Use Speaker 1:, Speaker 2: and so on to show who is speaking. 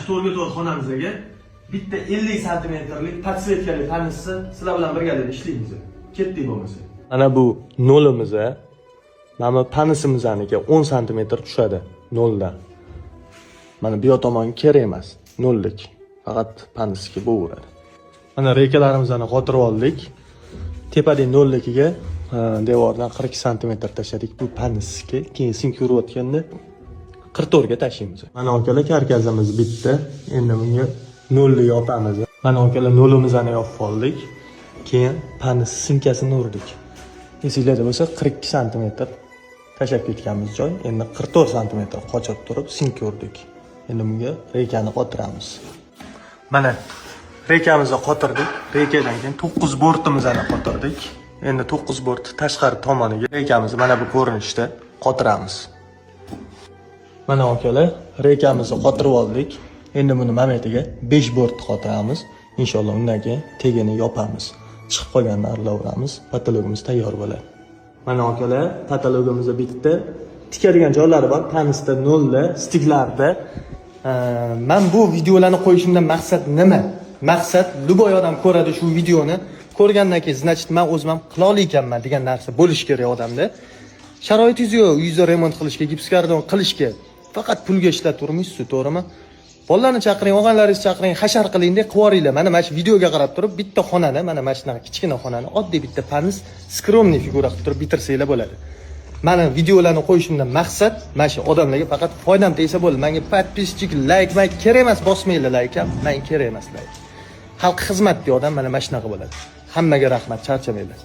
Speaker 1: To'rtga 4 xonamizga bitta 50 santimetrlik подсветка li panisni sizlar bilan birgalikda ishlaymiz. Ketdik bo'lmasa. Mana bu nolimiz, mana bu panisimizaniki 10 santimetr tushadi noldan. Mana bu yoq tomon kerak emas, nollik. Faqat panisga bo'laveradi. Mana reykalarimizni qotirib oldik. Tepadagi nollikiga devordan 42 santimetr tashladik bu panisga. Keyin sink yurayotganda 44 ga tashlaymiz. Mana akalar, karkasimiz bitdi. Endi bunga nolni yopamiz. Mana akalar, nolimizni yopib oldik. Keyin panis sinkasini urdik. Esinglarda bo'lsa, 42 santimetr tashlab ketganmiz joy. Endi 44 santimetr qochirib turib sink urdik. Endi bunga reykani qotiramiz. Mana reykamizni qotirdik. Reykadan keyin 9 bortimizni qotirdik. Endi 9 bort tashqari tomoniga reykamizni mana bu ko'rinishda qotiramiz. Mana akalar, reykamizni qotirib oldik. Endi buni momentiga 5 bort qotiramiz. Inshaalloh undan keyin tagini yopamiz. Chiqib qolganini aralaveramiz. Потолок imiz tayyor bo'ladi. Mana akalar, потолок imiz bitta. Tikadigan joylari bor. Panisda, nolda, стык larda. Man bu videolarni qo'yishimdan maqsad nima? Maqsad, любой odam ko'radi shu videoni. Ko'rgandan keyin, значит, man o'zim ham qila ekanman degan narsa bo'lishi kerak odamda. Sharoitingiz yo'q, uyingizni remont qilishga, gipskarton qilishga. Faqat pulga ishlab turmaysiz, to'g'rimi? Bolalarni chaqiring, og'aynilaringizni chaqiring, hashar qiling deb qilib. Mana shu videoga qarab turib, bitta xonani, mana shunaqa kichkina xonani oddiy bitta panis, скромный figura qilib turib bitirsanglar bo'ladi. Mani videolarni qo'yishimdan maqsad mana shu odamlarga faqat foydam tegsa bo'ldi. Menga подписчик, layk, mayk kerak emas, bosmanglar layk ham, menga kerak emas layk. Xalq xizmatli odam mana shunaqa bo'ladi. Hammaga rahmat, charchamanglar.